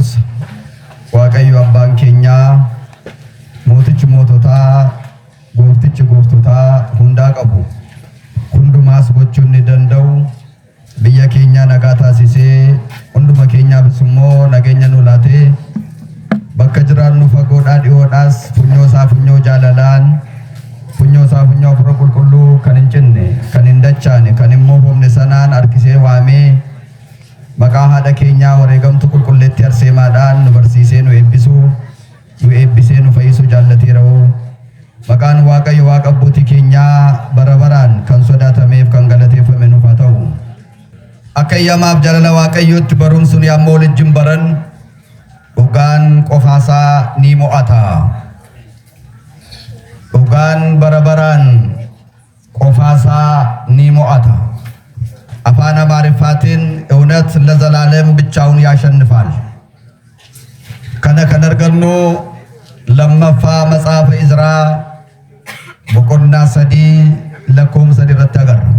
Dursa Waaqayyo abbaan keenyaa mootichi moototaa gooftichi gooftotaa hundaa qabu hundumaas gochuu ni danda'u biyya keenya nagaa taasisee hunduma keenyaafis immoo nageenya nu laatee bakka jiraannu fagoodhaa dhiyoodhaas funyoo isaa funyoo jaalalaan funyoo isaa funyoo Hafuura Qulqulluu kan hin cinne kan hin dachaane kan hin moofomne sanaan harkisee waamee maqaa haadha keenyaa wareegamtuu qulqulleettii Arseemaadhaan nu barsiisee nu eebbisuu nu eebbisee nu fayyisuu jaallateera'oo maqaan Waaqayyo Waaqa abbootii keenyaa bara baraan kan sodaatameef kan galateeffame nuuf haa ta'u. Akka eeyyamaaf jaalala Waaqayyootti barumsi nu amma waliin baran dhugaan qofaasaa ni mo'ata. Dhugaan bara baraan qofaasaa ni mo'ata. Afaan Amaariffaatiin እውነት ለዘላለም ብቻውን ያሸንፋል። Kana kan argannu lammaffaa matsaafa Izraa boqonnaa 3 lakkoofsa 3 irratti agarra.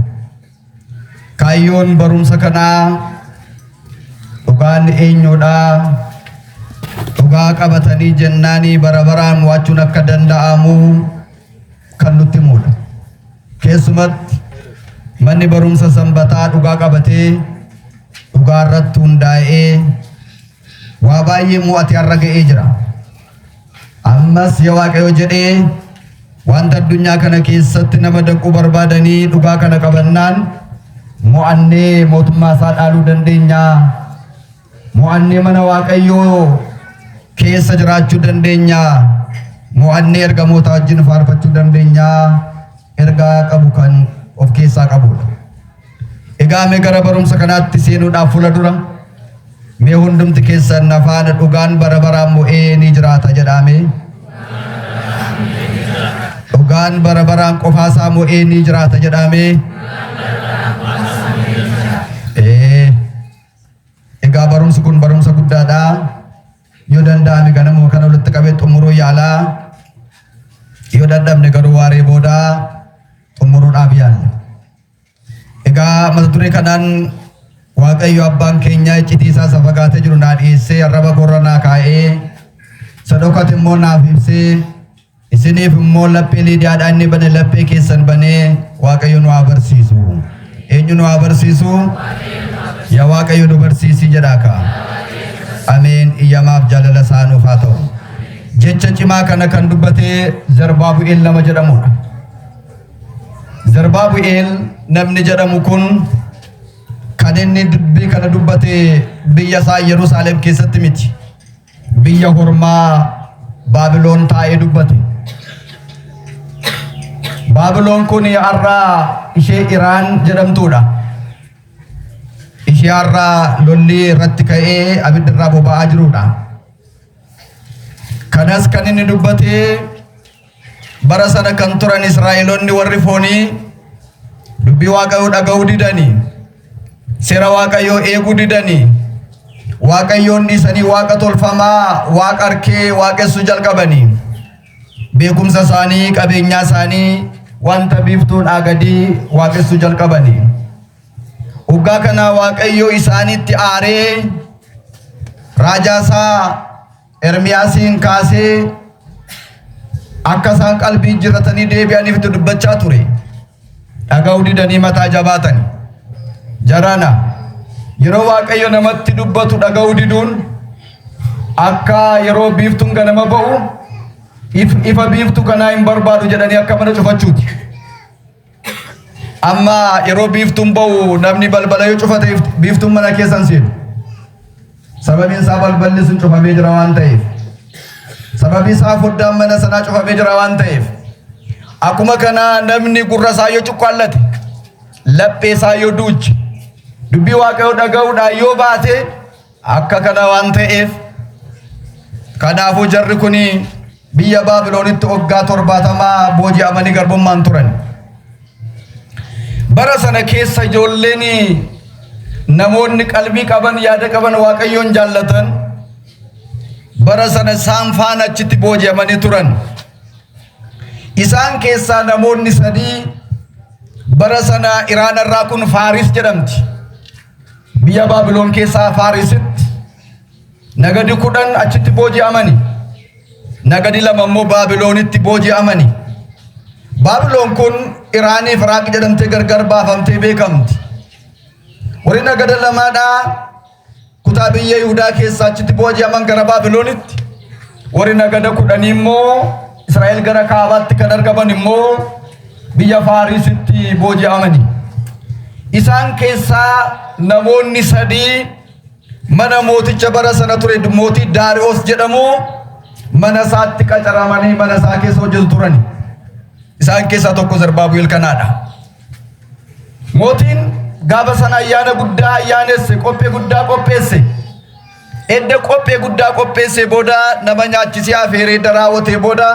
Kaayyoon barumsa kanaa dhugaan eenyuudha? Dhugaa qabatanii jennaanii bara baraan mo'achuun akka danda'amu kan nutti himudha. Keessumatti manni barumsa sanbataa dhugaa qabatee dhugaa irratti hundaa'ee waa baay'ee mo'atee har'a ga'ee jira. Ammas yoo Waaqayyo jedhee wanta addunyaa kana keessatti nama danquu barbaadanii dhugaa kana qabannaan mo'annee mootummaa isaa dhaaluu dandeenya. Mo'annee mana Waaqayyoo keessa jiraachuu dandeenya. Mo'annee ergamoota wajjin faarfachuu dandeenya. Ergaa qabu kan of keessaa qabudha. Egaa mee gara barumsa kanaatti seenuudhaaf fuula dura mee hundumti keessan afaan dhugaan bara baraan mo'ee ni jiraata jedhame. Dhugaan bara baraan qofaasaa mo'ee ni jiraata jedhame. Egaa barumsi kun barumsa guddaadha. Yoo danda'ame ganamuma kana walitti qabee xumuruu yaalaa. Yoo dadhabne garuu waaree booda xumuruudhaaf yaalla. Egaa mata duree kanaan Waaqayyo abbaan keenya iccitii isaa isa fagaatee jiru naa dhiyeessee arraba korra naa kaa'ee isa dhokate immoo naaf ibsee isiniif immoo laphee Liidiyaadhaan inni bane laphee keessan banee Waaqayyo nu haa barsiisu. Eenyu nu haa barsiisu? Yaa Waaqayyo nu barsiisi jedhaa kaa. Ameen. Iyyamaaf jaalala isaa nuuf haa ta'u. Jecha cimaa kana kan dubbatee Zarbaabu'eel nama jedhamudha. Zarbaabu'eel namni jedhamu kun kan inni dubbii kana dubbate biyya isaa Yerusaalem keessatti miti. Biyya hormaa Baabiloon taa'ee dubbate. Baabiloon kun har'a ishee Iraan jedhamtuudha. Ishee har'a lolli irratti ka'ee abidda irraa boba'aa jirudha. Kanas kan inni dubbate bara sana kan turan Israa'eloonni warri foonii dubbii Waaqayyoo dhaga'uu didanii, seera Waaqayyoo eeguu didanii, Waaqayyoon dhiisanii waaqa tolfamaa waaqa harkee waaqessuu jalqabanii, beekumsa isaanii, qabeenyaa isaanii wanta biiftuudhaa gadii waaqessuu jalqabanii. Waggaa kana Waaqayyo isaanitti aaree raajaa isaa Ermiyaasiin kaasee akka isaan qalbii jijjiirratanii deebi'aniif itti dubbachaa ture. Dhaga'uu didanii mataa jabaatani. Jarana yeroo Waaqayyo namatti dubbatu dhaga'uu diduun akka yeroo biiftuun ganama ba'u ifa biiftuu kanaa hin barbaadu jedhanii akka mana cufachuuti. Amma yeroo biiftuun ba'u namni balbala yoo cufate biiftuun mana keessa hin seenu. Sababiin isaa balballi sun cufamee jira waan ta'eef. Sababii isaa foddaan mana sanaa cufamee jira waan ta'eef. Akkuma kana namni gurra isaa yoo cuqqaallate, laphee isaa yoo duuche, dubbii Waaqayyoo dhaga'uudhaan yoo baate akka kana waan ta'eef, kanaafuu jarri kun biyya Baabiloonitti waggaa 70 booji'amanii garbummaan turan. Bara sana keessa ijoolleen namoonni qalbii qaban, yaada qaban, Waaqayyoon jaallatan bara sana isaan faana achitti booji'amanii turan. Isaan keessaa namoonni 3 bara sana Iraan irraa kun Faaris jedhamti. Biyya Baabiloon keessaa Faarisitti Nagadi 10 achitti booji'amani. Nagadi 2 immoo Baabiloonitti booji'amani. Baabiloon kun Iraanii fi Iraaq jedhamtee gargar baafamtee beekamti. Warri nagada lamaadhaa kutaa biyya Yihudaa keessaa achitti booji'aman gara Baabiloonitti. Warri nagada 10 immoo Israa'el gara kaabaatti kan argaman immoo biyya Faarisitti booji'amani. Isaan keessaa namoonni 3 mana mooticha bara sana ture mootii Daariyoos jedhamu mana isaatti qacaramanii mana isaa keessa hojjetu turani. Isaan keessaa tokko Zerubaabu'el kanaadha. Mootiin gaafa sana ayyaana guddaa ayyaanesse, qophee guddaa qopheesse. Edda qophee guddaa qopheessee booda nama nyaachisee afeeree edda raawwatee booda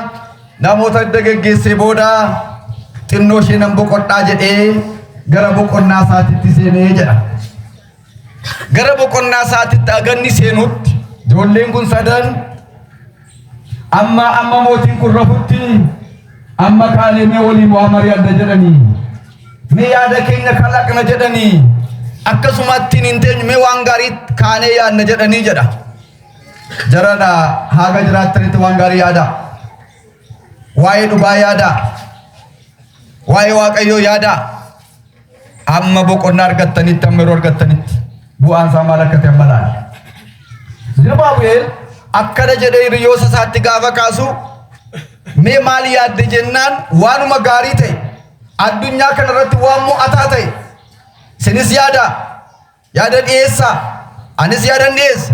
namoota edda geggeessee booda xinnoo ishee nan boqodhaa jedhee gara boqonnaa isaatitti seenee jedha. Gara boqonnaa isaatitti aganni seenutti ijoolleen kun sadan amma amma mootiin kun rafutti amma kaanee mee waliin waa mari'adha jedhanii mee yaada keenya kalaqna jedhanii akkasuma ittiin hin teenyu mee waan gaarii kaanee yaadna jedhanii jedha. Jarana haga jiraattanitti waan gaarii yaadaa. Waa'ee dhugaa yaadaa. Waa'ee Waaqayyoo yaadaa. Amma boqonnaa argattanitti amma yeroo argattanitti bu'aan isaa maal akka ta'e amma laala. Zerubaabu'eel akkana jedhee hiriyoota isaatti gaafa kaasu mee maal yaadde jennaan waanuma gaarii ta'e addunyaa kanarratti waan mo'ataa ta'e sinis yaada yaada dhiyeessaa anis yaadan dhiyeessa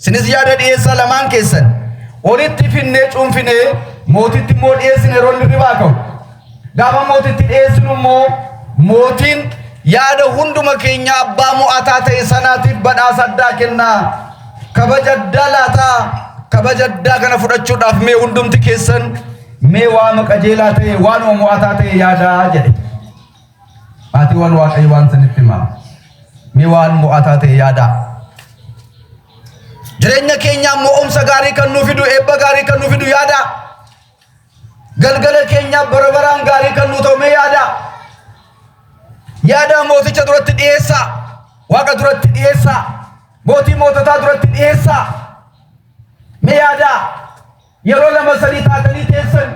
sinis yaada dhiyeessaa lamaan keessan walitti finnee cuunfinee mootitti immoo dhiyeessine yeroo inni ribaa ka'u gaafa mootitti dhiyeessinu immoo mootiin yaada hunduma keenya abbaa mo'ataa ta'e sanaatiif badhaasa addaa kennaa kabaja addaa laataa kabaja addaa kana fudhachuudhaaf mee hundumti keessan mee waama qajeelaa ta'e waanuma mo'ataa ta'e yaadaa jedhe. Maatiiwwan Waaqayyo waan sanitti himaa. Mee waan mo'ataa ta'e yaadaa. Jireenya keenyaaf mo'umsa gaarii kan nuu fidu eebba gaarii kan nuu fidu yaadaa. Galgala keenyaaf bara baraan gaarii kan nuu ta'u mee yaadaa. Yaadaa mooticha duratti dhiyeessaa. Waaqa duratti dhiyeessaa. Mootii moototaa duratti dhiyeessaa. Mee yaadaa. Yeroo 2 3 taatanii teessan.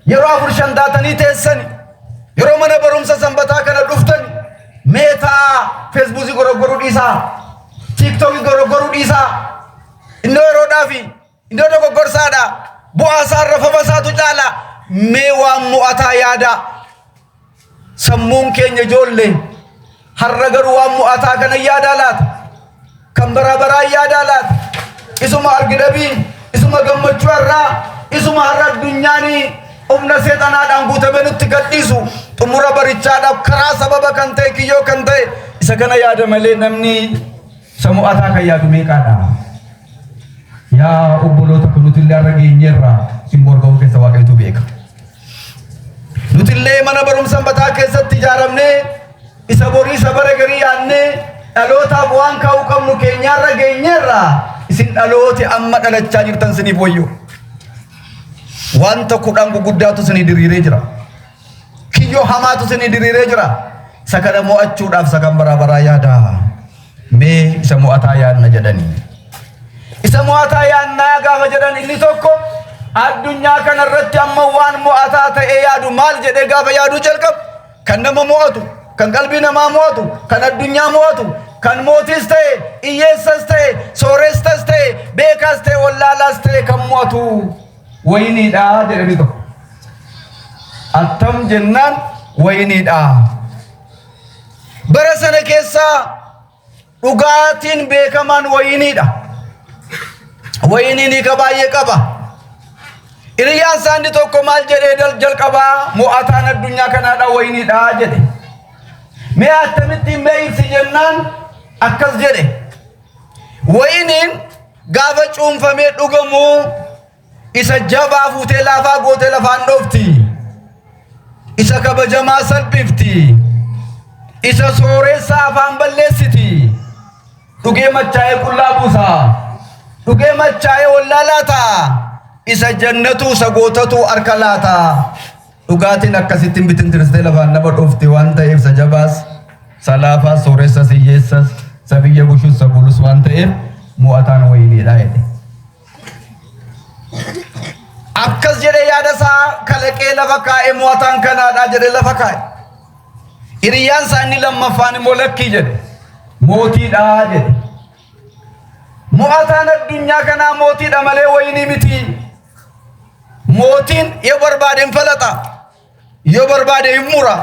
Yeroo 4 5 taatanii teessan. Yeroo mana barumsa sanbataa kana dhuftan mee taa'aa feesbuukii goroggoruu dhiisaa. Tiiktookii goroggoruu dhiisaa. Innoo yeroodhaafi innoo dogoggorsaadha. Bu'aa isaa irra fafa isaatu caala. Mee waan mo'ataa yaadaa. Sammuun keenya ijoollee har'a garuu waan mo'ataa kana yaadaa laata? Kan baraa baraa yaadaa laata? Isuma argidhabii, isuma gammachuu har'aa, isuma har'a addunyaanii humna seexanaadhaan guutamee nutti gadhiisu xumura barichaadhaaf karaa sababa kan ta'e kiyyoo kan ta'e isa kana yaada malee namni isa mo'ataa kan yaadu meeqaadha? Yaa obboloota kun nuti illee har'a geenyeerra isin borga'uu keessa Waaqayyotu beeka. Nuti illee mana barumsa sanbataa keessatti ijaaramnee isa borii isa bara garii yaadnee dhalootaaf waan kaa'uu qabnu keenyaarra geenyeerra isin dhalooti amma dhalachaa jirtan isiniif wayyoo. Wanta 10 guguddaatu isinii diriiree jira. Kiyyoo hamaatu isinii diriiree jira. Isa kana mo'achuudhaaf isa kan baraa baraa yaadaa. Mee isa mo'ataa yaadna jedhanii. Isa mo'ataa yaadnaa gaafa jedhan inni tokko addunyaa kanarratti amma waan mo'ataa ta'ee yaadu maal jedhee gaafa yaaduu jalqabu kan nama mo'atu, kan qalbii namaa mo'atu, kan addunyaa mo'atu, kan mootiis ta'e, hiyyeessas ta'e, soorestas ta'e, beekaas ta'e, wallaalaas ta'e kan mo'atu wayiniidha jedhanii tokko. Attam jennaan wayiniidha. Bara sana keessaa dhugaatiin beekamaan wayiniidha. Wayiniin hiika baay'ee qaba. Hiriyyaan isaanii tokko maal jedhee jalqabaa mo'ataan addunyaa kanaadha wayiniidha jedhe. Mee akkamittiin mee ibsi jennaan akkas jedhe. Wayiniin gaafa cuunfamee dhugamu isa jabaa fuutee laafaa gootee lafaan dhoofti. Isa kabajamaa salphifti. Isa sooressaa afaan balleessiti. Dhugee machaa'ee qullaa buusa. Dhugee machaa'ee wallaalaa ta'a. Isa jannatu isa gootatu harka laata. Dhugaatiin akkasitti hin bitintirsitee lafaan nama dhoofti waan ta'eef isa jabaas, isa laafaas, sooressas, hiyyeessas, isa biyya bushus, isa bulus waan ta'eef Mo'ataan wayiniidha jedhe. Akkas jedhee yaada isaa kalaqee lafa kaa'ee, mo'ataan kanaadha jedhee lafa kaa'e. Hiriyyaan isaa inni lammaffaan immoo lakkii jedhe. Mootiidha jedhe. Mo'ataan addunyaa kanaa mootiidha malee wayinii miti. Mootiin yoo barbaade hin falaxa. Yoo barbaade hin mura.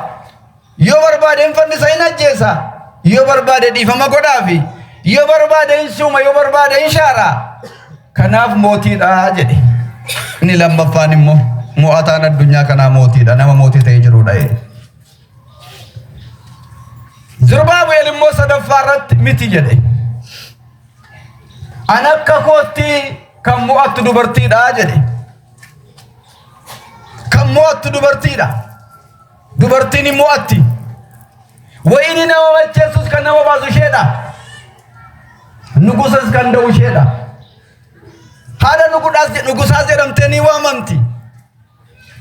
Yoo barbaade hin fannisa, hin ajjeesa. Yoo barbaade dhiifama godhaafi. Yoo barbaade hin shuuma, yoo barbaade hin shaara. Kanaaf mootiidha jedhe. Inni lammaffaan immoo mo'ataan addunyaa kanaa mootiidha. Nama mootii ta'ee jirudha jedhe. Zurbaabel immoo sadaffaa irratti miti jedhe. An akka kootti kan mo'attu dubartiidha jedhe. Kan mo'attu dubartiidha. Dubartiin hin mo'atti. Wayini nama macheessus kan nama baasu isheedha. Nugusas kan da'u isheedha. Haadha nugusaas jedhamtee ni waamamti.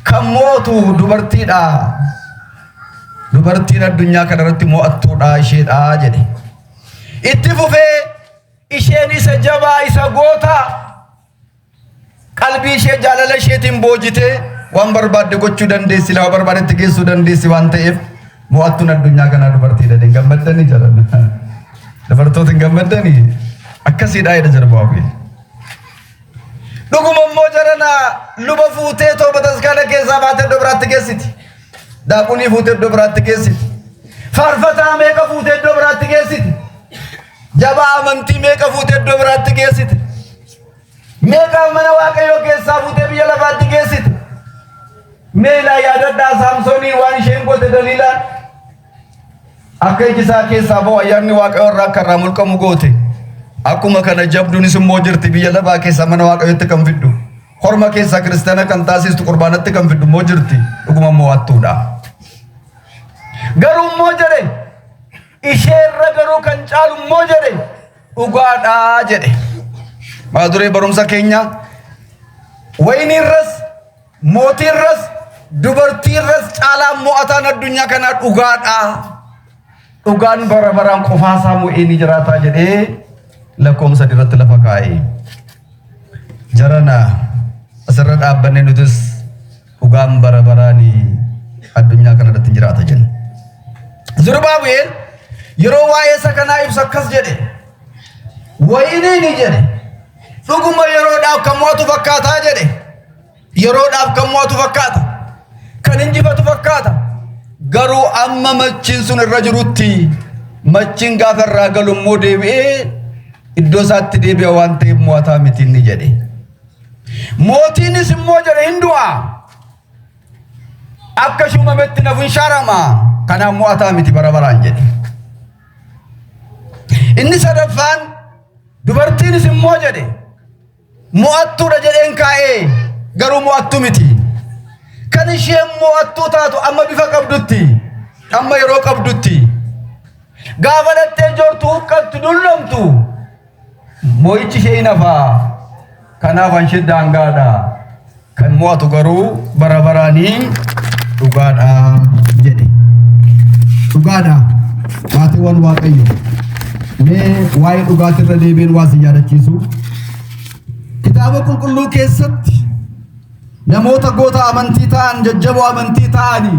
Kan mo'atu dubartiidha. Dubartiin addunyaa kanarratti mo'attuudha isheedha jedhe. Itti fufee isheen isa jabaa, isa goota, qalbii ishee jaalala isheetiin boojitee waan barbaadde gochuu dandeessi, lafa barbaadetti geessuu dandeessi waan ta'eef mo'attuun addunyaa kanaa dubartiidha. Hin gammaddanii jedhan? Dubartoota hin gammaddanii? Akkasiidha jedha Zerubaabil. Dhuguma immoo jarana luba fuutee tooba taskaana keessaa baatee iddoo biraatti geessiti. Daaqunii fuutee iddoo biraatti geessiti. Faarfataa meeqa fuutee iddoo biraatti geessiti. Jabaa amantii meeqa fuutee iddoo biraatti geessiti. Meeqa mana Waaqayyoo keessaa fuutee biyya lafaatti geessiti. Meelaa yaadadhaa, Saamsoonii waan isheen goote Daliilaan. Akka iji isaa keessaa ba'u, ayyaanni Waaqayyoo irraa akka irraa mulqamu goote. Akkuma kana jabduunis immoo jirti, biyya lafaa keessaa mana Waaqayyootti kan fiddu. Horma keessaa kiristaana kan taasistu, qurbaanatti kan fiddu immoo jirti. Dhuguma mo'attuudha. Garuu immoo jedhe, isheerra garuu kan caalu immoo jedhe dhugaadhaa jedhe. Mata duree barumsa keenya wayiniirras, mootiirras, dubartiirras caalaa mo'ataan addunyaa kanaa dhugaadhaa. Dhugaan bara baraan qofaasaa mo'ee ni jiraataa jedhee lakkoomsa irratti lafa kaa'e. Jarana, asirra dhaabbannee nutis dhugaan bara baraan addunyaa kana irratti jiraata jenna. Zurbaabel yeroo waa'ee isa kanaa ibsu akkas jedhe. Wayiniin jedhe dhuguma yeroodhaaf kan mo'atu fakkaataa jedhe. Yeroodhaaf kan mo'atu fakkaata. Kan injifatu fakkaata. Garuu amma machiin sun irra jirutti, machiin gaafa irraa galu immoo deebi'ee iddoo isaatti deebi'a waan ta'eef mo'ataa miti inni jedhe. Mootiinis immoo jedhe hin du'a. Akka shuumametti nafu hin shaarama. Kanaaf mo'ataa miti bara baraan jedhe. Inni sadaffaan dubartiinis immoo jedhe mo'attuudha jedheen kaa'ee, garuu mo'attuu miti. Kan isheen mo'attuu taatu amma bifa qabdutti, amma yeroo qabdutti. Gaafa dhattee joortu, huqqattu, dullomtu mo'ichi ishee hin hafaa. Kanaaf ishee daangaadha. Kan mo'atu garuu bara baraanii dhugaadha jedhe. Dhugaadha. Maatiiwwan Waaqayyo. Mee waa'ee dhugaatirra deebiin waa si yaadachiisu. Kitaaba qulqulluu keessatti namoota goota amantii ta'an, jajjaboo amantii ta'anii,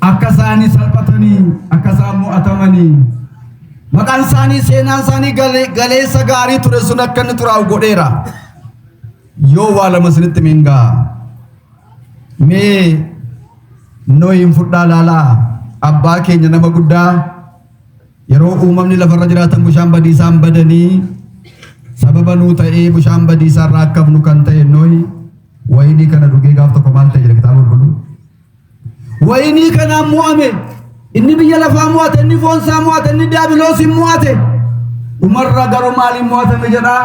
akka isaanii salphatanii, akka isaan mo'atamanii, maqaan isaanii, seenaan isaanii galeessa gaarii ture sun akka inni xuraa'u godheera. Yoo waa lama isinitti mingaa. Mee Nohiin fudhaa laalaa, abbaa keenya nama guddaa, yeroo uumamni lafarra jiraatan bishaan badiisaan badanii sababa nuu ta'ee bishaan badiisaa irraa akka hafnu kan ta'e Nohi wayinii kana dhugee gaaf tokko maal ta'e jedha kitaaba qulqulluu? Wayinii kanaan mo'ame. Inni biyya lafaa mo'ate, inni foonsaa mo'ate, inni diyaabiloosiin mo'ate. Dhumarra garuu maaliin mo'atame jedhaa?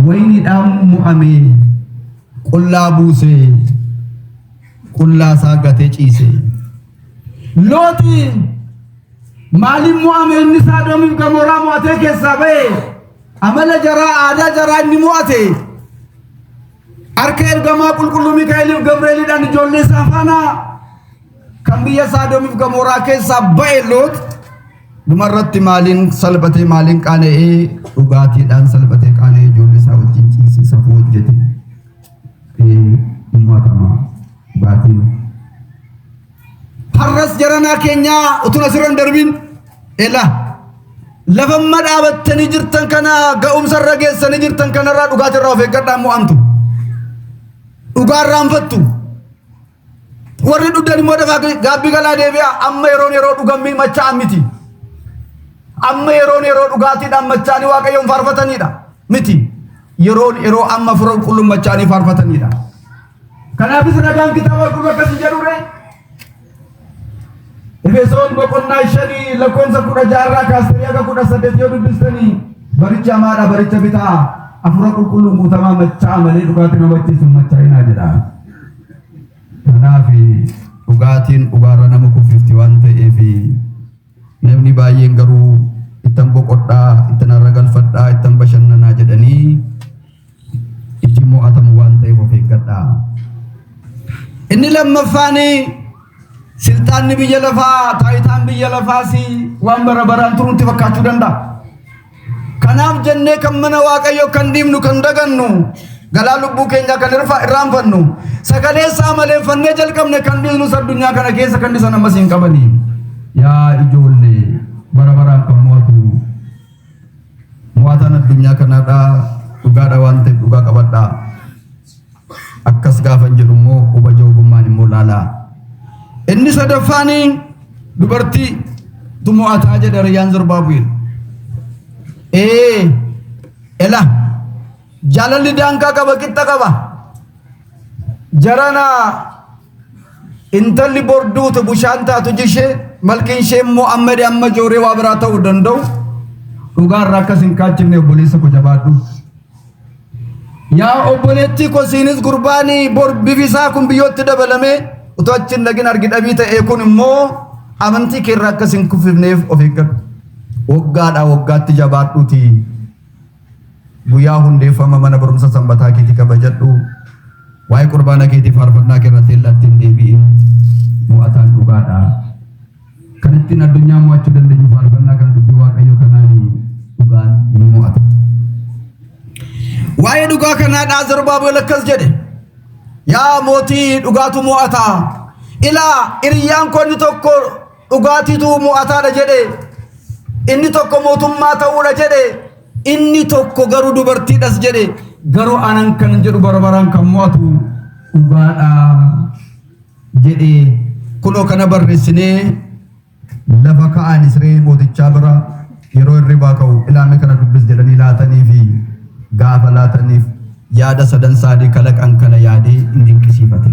Wayiniidhaan mo'ame. Qullaa buuse. Qullaa isaa gatee ciise. Looti maaliin mo'ame? Inni Saadomiif Gamoraa mo'atee keessaa ba'e? Amala jaraa, aadaa jaraa inni mo'ate. Harka ergamaa qulqulluu Mikaa'eliif Gabreeliidhaan ijoollee isaa faana kan biyya Saadomiif Gamoraa keessaa ba'e Loot Dhumarratti maaliin salphatee, maaliin qaana'ee? Dhugaatiidhaan salphatee, qaana'ee, ijoollee isaa wajjin ciisee safuu hojjete. Mo'atama dhugaatiin. Har'as jaranaa keenyaa utuun asirra hin darbin, ela lafamma dhaabattanii jirtan kana, ga'umsa irra geessanii jirtan kanarraa dhugaatirraa of eeggadhaa. Mo'amtu, dhugaa irraanfattu. Warri dhugdan immoo dafaa gaabbii galaa deebi'a. Amma yeroon yeroo dhugammii machaa'an miti. Amma yeroon yeroo dhugaatiidhaan machaa'anii Waaqayyoon faarfatanidha miti. Yeroon yeroo amma Hafuura Qulqulluun machaa'anii faarfatanidha. Kanaafis ragaan Kitaaba Qulqulluu akkasii jedhure. Efesoon boqonnaa 5 lakkoofsa 16rraa kaastanii akka 18 yoo dubbistanii, baricha hamaadha, baricha bitaa, Hafuura Qulqulluun guutamaa macha'a malee dhugaatii nama macheessu machaa'inaa jedha. Kanaaf dhugaatiin dhugaarra nama kuffifti waan ta'eef, namni baay'een garuu ittan boqodhaa, ittan har'a galfadhaa, ittan bashannanaa jedhanii ittiin mo'atamu waan ta'eef of eeggadhaa. Inni lammaffaan, silxaanni biyya lafaa, taayitaan biyya lafaas waan bara baraan turutti fakkaachuu danda'a. Kanaaf jennee kan mana Waaqayyoo kan dhiibnu, kan dagannu, galaa lubbuu keenyaa kan irraanfannu, sagalee isaa maleeffannee jalqabne kan dhiisnus, addunyaa kana keessa kan dhiisan ammas hin qabani. Yaa ijoollee, bara baraan kan mo'atu, mo'ataan addunyaa kanaadhaa dhugaadha waan ta'eef dhugaa qabadhaa. Akkas gaafan jedhu immoo hubaja ogummaan immoo laalaa. Inni sadaffaan dubartii tu mo'ataa jedha Riyyaan Zurbaabweel. Ee, ela jaalalli daangaa qaba, qixxa qaba. Jarana, intalli borduutu bushaan taatu jishee malkiin ishee immoo amma amma jooree waa biraa ta'uu danda'u. Dhugaarraa akkas hin kaachifne, obboleessa ko, jabaadhu. Yaa obboleettii ko, siinis gurbaanii bor bifi isaa kun biyyootti dabalamee utuu achi hin dhaqin argi dhabii ta'e kun immoo amantii keerraa akkas hin kuffifneef of eeggadhu. Waggaadhaa waggaatti jabaadhuuti. Guyyaa hundeeffama mana barumsa sanbataa keetii kabajadhu. Waa'ee qurbaana keetii faarfannaa kee irratti ellaatti hin deebi'in. Mo'ataan dhugaadha. Kan ittiin addunyaa mo'achuu dandeenyu faarfannaa kana, dubbii Waaqayyoo kanaan dhugaan ni mo'ata. Waa'ee dhugaa kanaadhaa Zerubaaboel akkas jedhe. Yaa mootii, dhugaatu mo'ata. Ilaa, hiriyyaan koo inni tokko dhugaatiitu mo'ataadha jedhe. Inni tokko mootummaa ta'uudha jedhe. Inni tokko garuu dubartiidhas jedhe. Garuu anan kan jedhu bara baraan kan mo'atu dhugaadha jedhe. Kunoo kana barreessinee lafa ka'an siree mootichaa bira, yeroo hirribaa ka'u ilaame kana dubbis jedhanii laatanii fi gaafa laataniif yaada sadan isaanii kalaqan kana yaadee hin dinqisiifate.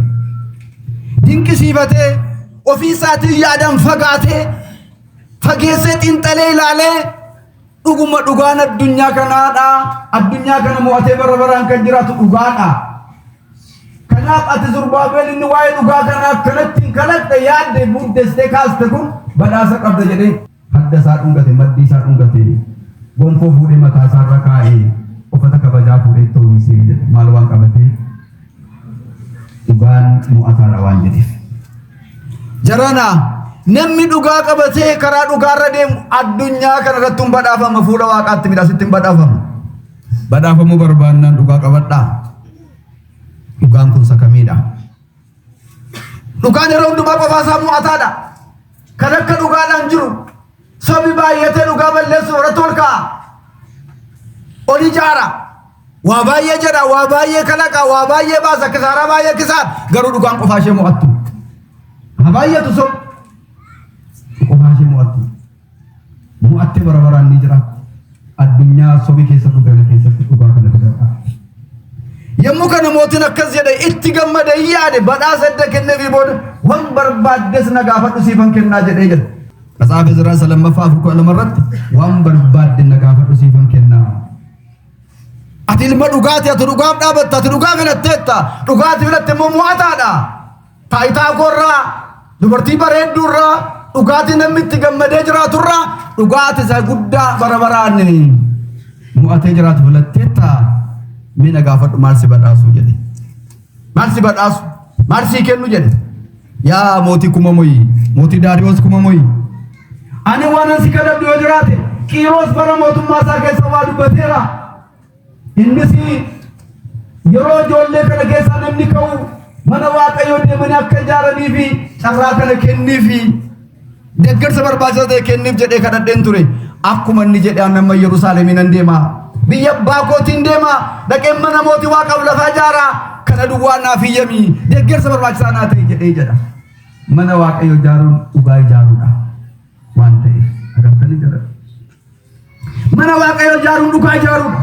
Dinqisiifatee, ofii isaatiin yaadaan fagaatee, fageessee xiinxalee ilaalee, dhuguma dhugaan addunyaa kanaadha. Addunyaa kana mo'atee bara baraan kan jiraatu dhugaadha. Kanaaf ati Zurbaabel inni waa'ee dhugaa kanaa akkanatti hin kalaqxe, yaadde, buddestee kaaste kun badhaasa qabda jedhee hadda isaa dhungate, maddii isaa dhungate, gonfoo fuudhee mataa isaarra kaa'ee, uffata kabajaa fuudhee itti uwwisee jedhe. Maal waan qabatee? Dhugaan mo'ataadha waan jedheef. Jarana, namni dhugaa qabatee karaa dhugaarra deemu addunyaa kana irratti hin badhaafama, fuula Waaqaatti midhaasitti hin badhaafama. Badhaafamuu barbaannaan dhugaa qabadhaa. Dhugaan kun sakamiidha. Dhugaan yeroo hundumaa qofaa isaa mo'ataadha. Kan akka dhugaadhaan jiru sobi baay'atee dhugaa balleessu irratti ol ka'a. Ol ijaara. Waa baay'ee jedha, waa baay'ee kalaqa, waa baay'ee baasa, kisaaraa baay'ee kisaara. Garuu dhugaan qofaa ishee mo'attu. Haa baay'atu sob. Qofaa ishee mo'attu. Mo'attee bara baraan ni jira. Addunyaa sobi keessa kutame keessatti dhugaa kana filadha. Yommuu kana mootiin akkas jedhe, itti gammade, hin yaade, badhaasa edda kenneefii booda, waan barbaaddes na gaafadhu, siifan kennaa jedhee jedha. Matsaafa Izraa isa lammaffaa 4:12 irratti, waan barbaadde na gaafadhu, siifan kennaa. Ati ilma dhugaati, ati dhugaaf dhaabatta, ati dhugaa filatteetta, dhugaati filatte immoo mo'ataadha. Taayitaa koorraa, dubartii bareedduurraa, dhugaatii namni itti gammadee jiraaturraa, dhugaati isa guddaa bara baraan mo'atee jiraatu filatteetta. Mee na gaafadhu, maal si badhaasu jedhe. Maal si badhaasu? Maal sii kennu jedhe. Yaa mootii kuma moyi, mootii Daariyoos kuma moyi. Ani waanan si kadhadhu yoo jiraate, Qiiros bara mootummaa isaa keessa waa dubbateera. Innis yeroo ijoollee kana keessaa namni ka'u mana Waaqayyoo deemanii akka ijaaranii fi carraa kana kenniifi deeggarsa barbaachisaa ta'e kenniif jedhee kadhadheen ture. Akkuma inni jedhe ani amma Yerusaalemiin nan deema. Biyya abbaa kootiin deema. Dhaqeen mana mootii Waaqaaf lafaa ijaara. Kana duwwaa naaf hiyyami. Deeggarsa barbaachisaa naa ta'e jedhee jedha. Mana Waaqayyoo ijaaruun dhugaa ijaaruudha waan ta'eef agartanii jira. Mana Waaqayyoo ijaaruun dhugaa ijaaruudha.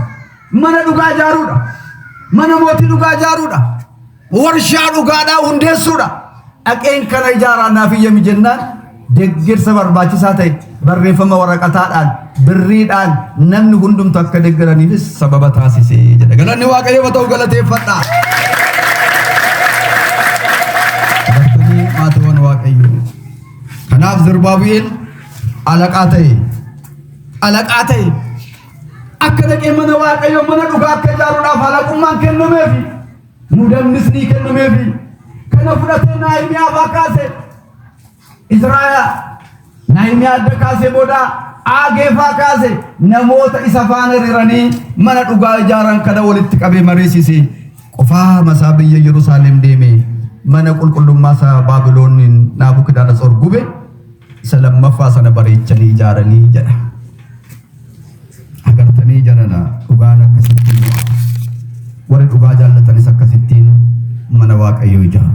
Mana dhugaa ijaaruudha. Mana mootii dhugaa ijaaruudha. Warshaa dhugaadhaa hundeessuudha. Dhaqeen kana ijaaraa naaf hiyyami jennaan deeggarsa barbaachisaa ta'e barreeffama waraqataadhaan birriidhaan namni hundumtu akka deeggaraniifis sababa taasisee jedha. Galanni Waaqayyoof haa ta'u, galateeffadha. Agartanii maatiiwwan Waaqayyoo. Kanaaf Zerubaabi'eel alaqaa ta'e. Alaqaa ta'e. Akka dhaqee mana Waaqayyoo mana dhugaa akka ijaaruudhaaf alaqummaan kennameefi. Muudamnis ni kennameefi. Kana fudhatee Naahimiyaa fa'aa kaase. Israa'el Naahimiyaa adda kaasee booda Aagee fa'aa kaase, namoota isa faana hiriiranii mana dhugaa ijaaran kana walitti qabee mariisise. Qofaa masaa biyya Yerusaalem deeme, mana qulqullummaa isaa Baabilooniin Naabukadnezar gube isa lammaffaa sana bareechanii ijaaranii jedha. Agartanii jarana, dhugaan akkasittiin warri dhugaa jaallatanis akkasittiin mana Waaqayyoo ijaaru.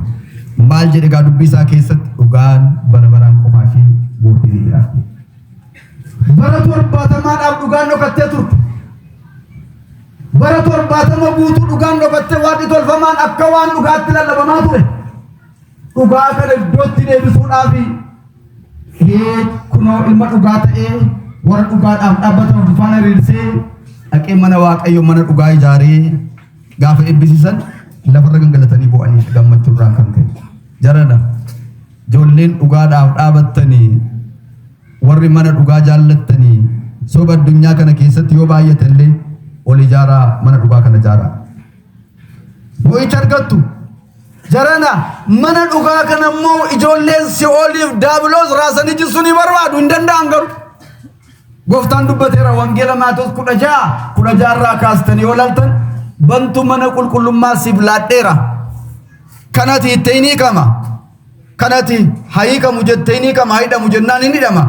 Maal jedhe gaa dubbii isaa keessatti? Dhugaan bara baraan qofaa ishee gootee ni jiraatti. Bara 70dhaaf dhugaan dhokattee turte. Bara 70 guutuu dhugaan dhokattee waaqni tolfamaan akka waan dhugaatti lallabamaa ture. Dhugaa kana iddootti deebisuudhaaf kunoo ilma dhugaa ta'ee warra dhugaadhaaf dhaabbatan of faana hiriirsee dhaqee mana Waaqayyoo mana dhugaa ijaaree gaafa eebbisiisan lafarra gangalatanii bu'anii gammachuurraan kan ka'e. Jarana, ijoolleen dhugaadhaaf dhaabattanii, warri mana dhugaa jaallattanii, soba addunyaa kana keessatti yoo baay'ate illee ol ijaaraa, mana dhugaa kana ijaaraa. Mo'icha argattu. Jarana, mana dhugaa kana immoo ijoolleen si'ooliif daabiloos raasanii jisuu ni barbaadu, hin danda'an garuu. Gooftaan dubbateera, Wangeela Maatewos 16:16 irraa kaastanii yoo ilaaltan, bantu mana qulqullummaa siif laadheera. Kanati itti hin hiikama. Kanati haa hiikamu jettee hin hiikama, haa hidhamu jennaan hin hidhama.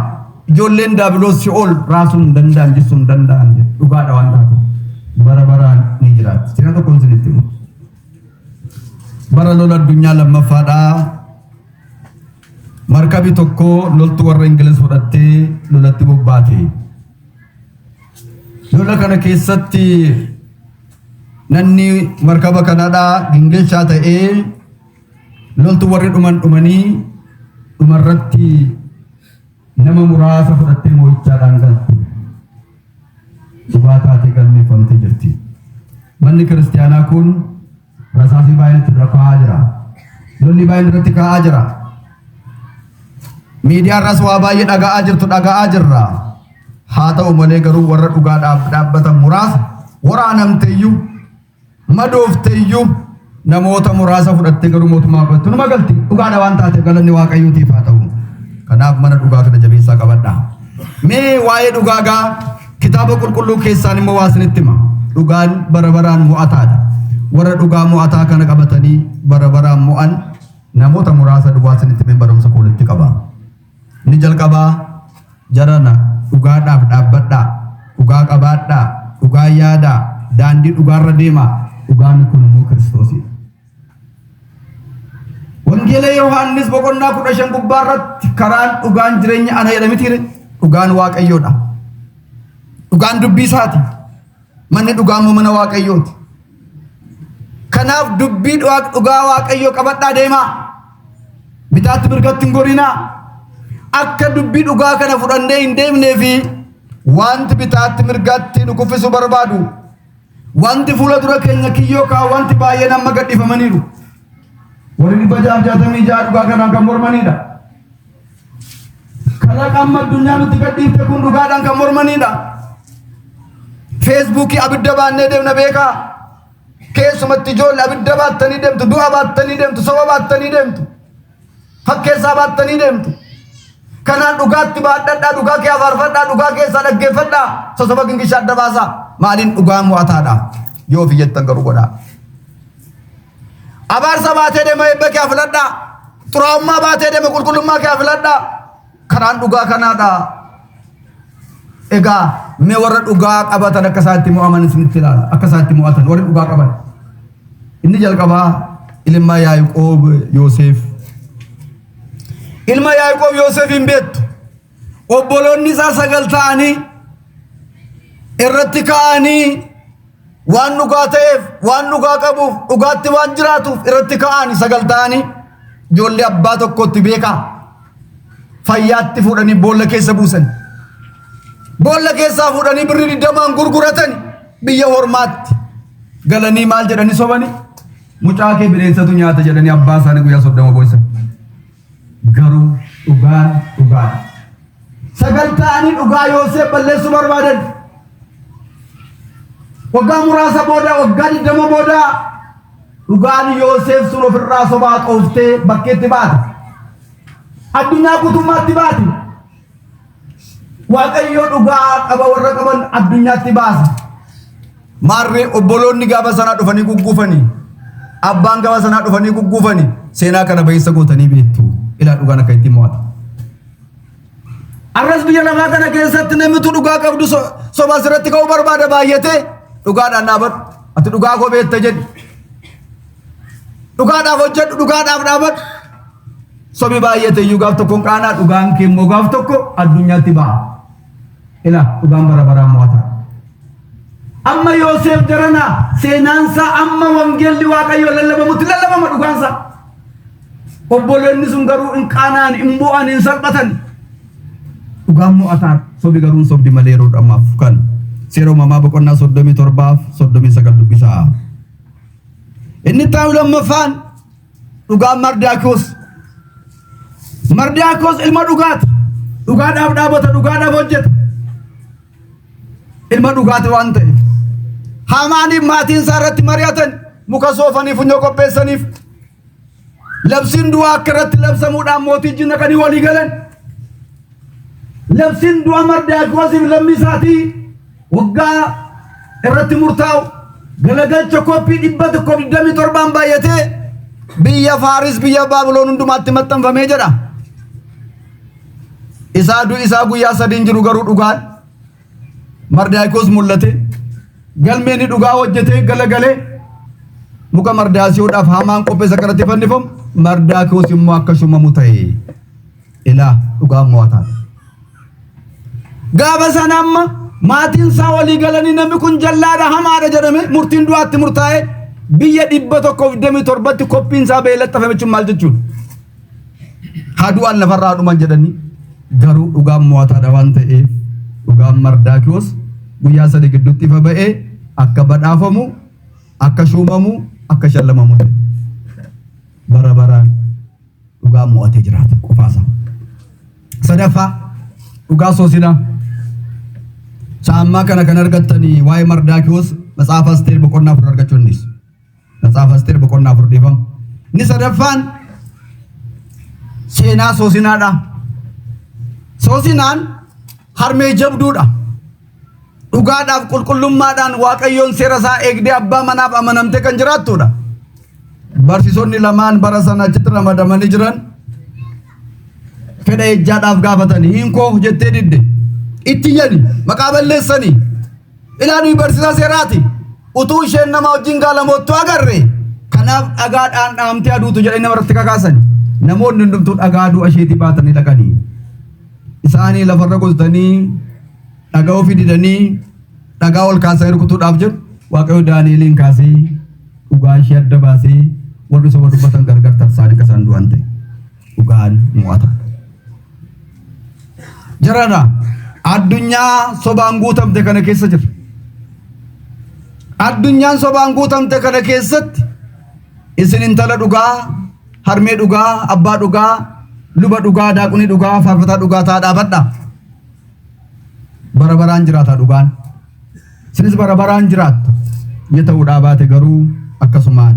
Ijoolleen daabiloos si'ool raasuu hin danda'an, jisuu hin danda'an jedhu. Dhugaadha waan taateef. Bara baraan ni jiraatti. Seenaa tokkoon isinitti himu. Bara lola addunyaa lammaffaadhaa markabi tokko loltuu warra Ingiliz fudhattee lolatti bobbaate. Lola kana keessatti namni markaba kanadhaa gingilchaa ta'ee loltuu warri dhuman dhumanii dhumarratti nama muraasa fudhattee mo'ichaadhaan galte. Dhugaa taatee galmeeffamtee jirti. Manni kiristaanaa kun rasaasii baay'een itti dura kaa'aa jira. Lolli baay'een irratti kaa'aa jira. Miidiyaa irraas waa baay'ee dhaga'aa jirtu, dhaga'aa jirra. Haa ta'u malee garuu warra dhugaadhaaf dhaabbatan muraasa, waraanamteeyyuu madoofteeyyuu, namoota muraasa fudhattee garuu mootummaa fudhatte numa galti. Dhugaadha waan taateef galanni Waaqayyootiif haa ta'u. Kanaaf mana dhugaa kana jabeessaa qabadha. Mee waa'ee dhugaa gaa kitaaba qulqulluu keessaan immoo waa isinitti hima. Dhugaan bara baraan mo'ataadha. Warra dhugaa mo'ataa kana qabatanii bara baraan mo'an namoota muraasa duwwaa isinitti himeen barumsa koo walitti qaba. Inni jalqabaa, jarana, dhugaadhaaf dhaabbadhaa, dhugaa qabaadhaa, dhugaa yaadaa, daandii dhugaarra deemaa. Dhugaan kun immoo Kiristoosidha. Wangeela Yohaannis boqonnaa 15 gubbaa irratti karaan, dhugaan, jireenya ana jedha mitiire? Dhugaan Waaqayyoodha. Dhugaan dubbii isaati. Manni dhugaa immoo mana Waaqayyooti. Kanaaf dubbii dhugaa Waaqayyoo qabadhaa deemaa. Bitaatti mirgatti hin gorinaa. Akka dubbii dhugaa kana fudhannee hin deemnee fi wanti bitaatti mirgatti nu kuffisuu barbaadu, wanti fuula dura keenya kiyyoo kaa'u, wanti baay'een amma gadhiifamaniiru. Warri 666 dhugaa kanaan kan mormanidha. Kalaqa amma addunyaa nutti gadhiifte kun dhugaadhaan kan mormanidha. Feesbuukii abidda baannee deemna, beekaa. Keessumatti ijoollee abidda baattanii deemtu, du'a baattanii deemtu, soba baattanii deemtu, fakkeessaa baattanii deemtu. Kanaan dhugaatti baadhadhaa, dhugaa kee afaarfadhaa, dhugaa keessaa dhaggeeffadhaa, sosoba gingishaa adda baasaa. Maaliin dhugaan mo'ataadha? Yoo ofii jettan garuu godhaa. Abaarsa baatee deema eebba kee filadhaa. Xuraa'ummaa baatee deema qulqullummaa kee filadhaa. Karaan dhugaa kanaadha. Egaa mee warra dhugaa qabatan akka isaan itti mo'aman isinitti ilaala. Akka isaan itti mo'atan warri dhugaa qaban. Inni jalqabaa ilma Yaaqoob Yoosef. Ilma Yaaqoob Yoosef hin beektu. Obboloonni isaa 9 ta'anii irratti ka'anii waan dhugaa ta'eef, waan dhugaa qabuuf, dhugaatti waan jiraatuuf irratti ka'anii 9 ta'anii ijoollee abbaa tokkotti beekaa. Fayyaatti fuudhanii boolla keessa buusan. Boolla keessaa fuudhanii birrii 20n gurguratan biyya hormaatti. Galanii maal jedhanii sobanii? Mucaa kee bineensatu nyaata jedhanii abbaa isaanii guyyaa 30 boo'isan. Garuu dhugaan dhugaadha. 9 ta'anii dhugaa Yoosef balleessuu barbaadan. Waggaa muraasa booda, waggaa 20 booda dhugaan Yoosef sun ofirraa sobaa xooftee bakkeetti baate. Addunyaa guutummaatti baate. Waaqayyo dhugaa qaba warra qaban addunyaatti baasa. Maarree obboloonni gaafa sanaa dhufanii gugguufanii, abbaan gaafa sanaa dhufanii gugguufanii seenaa kana bayeessa gootanii beektu. Ilaa dhugaan akka ittiin mo'ata. Arras biyya lafaa kana keessatti namnitu dhugaa qabdu soba asirratti ka'uu barbaada baay'atee dhugaadhaan dhaabadhu. Ati dhugaa koo beekta jedhi. Dhugaadhaaf hojjedhu, dhugaadhaaf dhaabadhu. Sobi baay'ate iyyuu gaaf tokkoon qaanaa, dhugaan kee immoo gaaf tokko addunyaatti ba'a. Ilaa dhugaan bara baraan mo'ata. Amma Yoosef jarana seenaansaa amma wangeelli Waaqayyoo lallabamutti lallabama dhugaansaa. Obboleonni sun garuu hin qaana'an, hin bu'an, hin salphatan. Dhugaan mo'ataa, sobi garuu hin sobdi malee yeroo dhammaaf kan seera uumamaa boqonnaa 37 39 dubbisaa. Inni itti lammaffaan dhugaan Mardaakiyoos. Mardaakiyoos ilma dhugaati. Dhugaadhaaf dhaabata, dhugaadhaaf hojjeta. Ilma dhugaati waan ta'eef. Haamaaniif maatiin isaa irratti mari'atan, muka soofanii funyoo qopheessaniif. Labsiin du'aa akka irratti labsamuudhaan mootichi naqanii walii galan. Labsiin du'a Mardaakiyoosiif lammii isaatii waggaa irratti murtaa'u galagalcha koppii 127 baay'atee biyya Faaris, biyya Baabiloon hundumaatti maxxanfamee jedha. Isaa du'i isaa guyyaa 3 jiru garuu dhugaan Mardaakiyoos mul'ate. Galmeen dhugaa hojjetee galagalee muka Mardaasiyoodhaaf Hamaan qopheessa akka irratti fannifamu, Mardaakiyoos immoo akka shumamu ta'e. Ilaa dhugaan mo'ataa. Gaafa sana amma maatiin isaa walii galanii namni kun jallaadha, hamaadha jedhame murtiin du'aatti murtaa'e biyya 127tti koppiin isaa ba'ee laxxafame jechuun maal jechuudha? Haa du'an, lafarraa dhuman jedhanii, garuu dhugaan mo'ataadha waan ta'eef dhugaan Mardaakiyoos guyyaa 3 gidduutti ifa ba'ee akka badhaafamu, akka shuumamu, akka shallamamu ta'e. Bara baraan dhugaan mo'atee jiraata qofaasaa. Sadaffaa dhugaa Soosinaa. Saammaa kana kan argattanii waa'ee Mardaakiyoos Matsaafa Asteer boqonnaa 4 argachuu dandeessu. Matsaafa Asteer boqonnaa 4 dhiifama. Inni sadaffaan seenaa Soosinaadha. Soosinaan harmee jabduudha. Dhugaadhaaf qulqullummaadhaan Waaqayyoon seera isaa eegdee abbaa manaaf amanamtee kan jiraattudha. Barsiisonni lamaan bara sana achitti ramadamanii jiran fedha ejjaadhaaf gaafatanii hinkoo jettee didde. Itti iyyani maqaa balleessanii ilaaluu barsiisaa seeraati. Utuu isheen nama wajjin gaalamoottu agarre, kanaaf dhagaadhaan dhaamtee aduutu jedhanii namarratti kakaasani. Namoonni hundumtuu dhagaa du'a isheetii baatanii dhaqanii. Isaanii lafarra gorsanii dhagaa ofii didanii dhagaa ol kaasanii rukutuudhaaf jedhu, Waaqayyo Daani'eliin kaasee dhugaa ishee adda baasee warri soba dubbatan gargar tarsaanii akka isaan du'an ta'e. Dhugaan mo'ata. Jarana addunyaa sobaan guutamte kana keessa jira. Addunyaan sobaan guutamte kana keessatti isin intala dhugaa, harmee dhugaa, abbaa dhugaa, luba dhugaa, daaqunii dhugaa, faarfataa dhugaa ta'aa dhaabadha. Bara baraan jiraata dhugaan. Isinis bara baraan jiraattu. Yoo ta'uudhaa baate garuu akkasumaan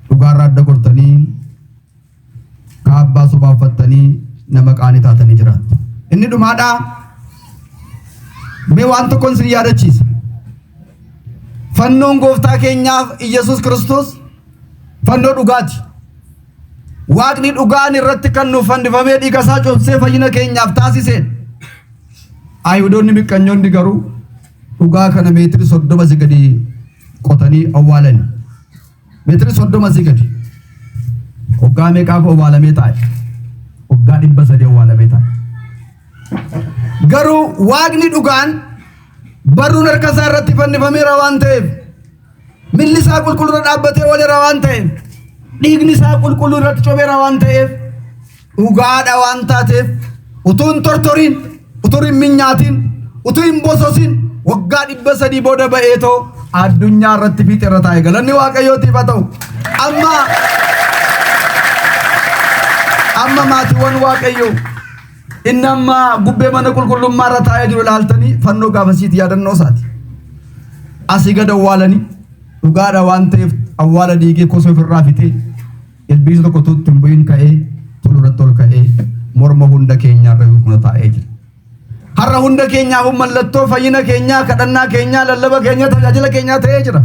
dhugaarraa adda gortanii kaabbaa sobaa uffattanii Nama qaanii taatanii jiraattu. Inni dhumaadhaa mee waan tokkoon isin yaadachiisa. Fannoon gooftaa keenyaaf Iyyasuus Kiristoos fannoo dhugaati. Waaqni dhugaan irratti kan nuuf fannifamee dhiiga isaa cobsee fayyina keenyaaf taasiseen. Ayihudoonni miqqanyoonni garuu dhugaa kana meetiri 30 si gadi qotanii awwaalani. Meetiri 30 si gadi. Waggaa meeqaaf awwaalamee taa'e? Waggaa 300 awwaalamee taa'e. Garuu Waaqni dhugaan barruun harka isaa irratti fannifameera waan ta'eef, milli isaa qulqulluu irra dhaabbatee ooleera waan ta'eef, dhiigni isaa qulqulluu irratti cobeera waan ta'eef, dhugaadha waan taateef, utuu hin tortoriin, utuu hin minyaatiin, utuu hin bososin waggaa 300 booda ba'eetoo addunyaa irratti fiixee irra taa'e. Galanni Waaqayyootiif haa ta'u. Amma maatiiwwan Waaqayyoo inni amma gubbee mana qulqullummaa irra taa'ee jiru ilaaltanii fannoo gaafasiiti yaadannoo isaati. Asii gad awwaalanii dhugaadha waan ta'eef awwaala diigee kosoo ofirraa fitee ilbiisa tokko tuutti hin bu'in ka'ee tolu irratti ol ka'ee morma hunda keenyaarra kuna taa'ee jira. Har'a hunda keenyaaf mallattoo fayyina keenyaa, kadhannaa keenyaa, lallaba keenyaa, tajaajila keenyaa ta'ee jira.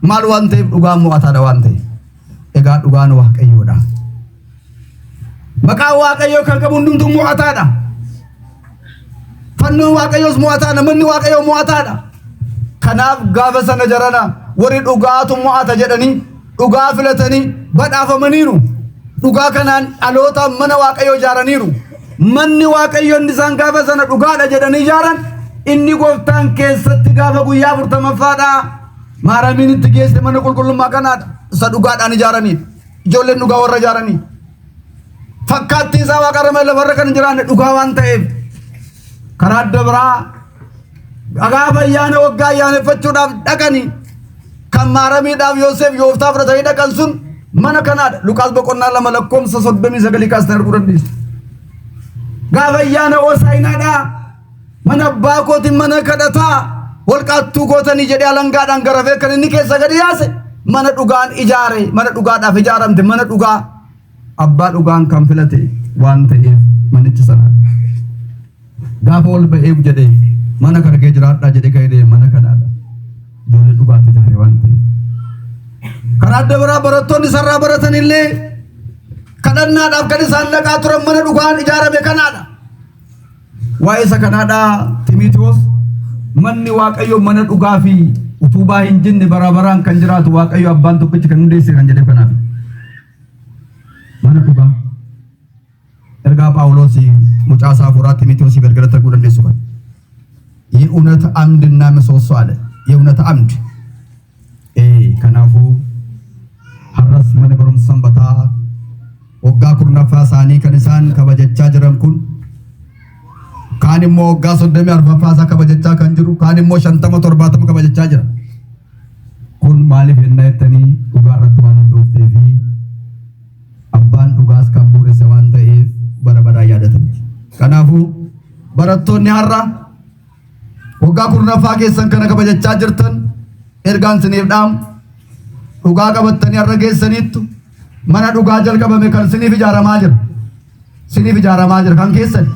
Maal waan ta'eef? Dhugaan mo'ataadha waan ta'eef. Egaa dhugaan Waaqayyoodha. Maqaan Waaqayyoo kan qabu hundumtuu mo'ataadha. Fannoon Waaqayyoos mo'ataadha. Manni Waaqayyoo mo'ataadha. Kanaaf gaafa sana jarana warri dhugaatu mo'ata jedhanii dhugaa filatanii badhaafamaniiru. Dhugaa kanaan dhaloota mana Waaqayyoo ijaaraniiru. Manni Waaqayyoo inni isaan gaafa sana dhugaadha jedhanii ijaaran inni gooftaan keessatti gaafa guyyaa 40ffaadhaa Maaramiin itti geesse mana qulqullummaa kanaadha. Isa dhugaadhaan ijaaranii. Ijoolleen dhugaa warra ijaaranii. Fakkaattii isaa waaqarra malee lafarra kan hin jiraanne dhugaa waan ta'eef karaa adda biraa gaafa ayyaana waggaa ayyaaneffachuudhaaf dhaqanii kan Maaramiidhaaf Yoosef Yooftaa fudhatanii dhaqan sun mana kanaadha. Luqaas boqonnaa 2 lakkoofsa 39 kaastan arguu dandeessu. Gaafa ayyaana Hoosaa'inaadhaa mana abbaa kootiin mana kadhataa holqaattuu gootanii jedhee alangaadhaan garafee kan inni keessa gadi yaase mana dhugaan ijaare, mana dhugaadhaaf ijaaramte, mana dhugaa abbaa dhugaan kan filate waan ta'eef manichi sanaadha. Gaafa ol ba'eef jedhee mana kana kee jiraadhaa jedhee kan jedhee mana kanaadha. Ijoollee dhugaatu ijaare waan ta'eef. Karaa adda biraa barattoonni isarraa baratan illee kadhannaadhaaf kan isaan dhaqaa turan mana dhugaan ijaarame kanaadha. Waa'ee isa kanaadhaa Timotewoos manni Waaqayyo mana dhugaa fi utubaa hin jinne bara baraan kan jiraatu Waaqayyo abbaan tokkichi kan hundeesse kan jedheef kanaaf. Mana dhugaa. Ergaa Phaawulos mucaa isaa hafuuraa Timotewoosiif erga arguu dandeessu kan. የእውነት አምድና ምሰሶ አለ። የእውነት አምድ። Kanaafuu har'as mana barumsa sanbataa waggaa 10ffaa isaanii kan isaan kabajachaa jiran kun, kaan immoo waggaa 34ffaa isaa kabajachaa kan jiru, kaan immoo 50 70 kabajachaa jira. Kun maaliif ennaa jettanii, dhugaa irratti waan hundooftee fi abbaan dhugaas kan bu'uuresse waan ta'eef bara baraan yaadatamti. Kanaafuu barattoonni har'a waggaa 10ffaa keessan kana kabajachaa jirtan, ergaan isiniif dhaamu, dhugaa qabattanii har'a geessaniittu mana dhugaa jalqabame kan isiniif ijaaramaa jira. Isiniif ijaaramaa jira kan keessan.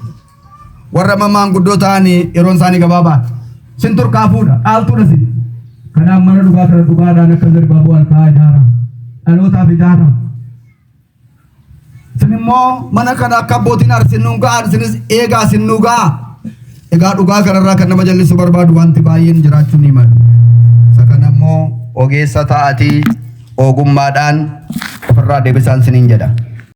Warra maanguddoo ta'anii yeroon isaanii gabaabaadha. Sin turkaafuudha, dhaaltuudha sin. Kanaaf mana dhugaa kana dhugaadhaan akka Zerbaaboo alkaa ijaara. Dhalootaaf ijaara. Isin immoo mana kana akka abbootiin arsin nuun ga'a, isinis eegaa isin nuu ga'a. Egaa dhugaa kanarraa kan nama jallisuu barbaadu wanti baay'een jiraachuu ni malu. Isa kana immoo ogeessa ta'atii ogummaadhaan ofirraa deebisaan isiniin jedha.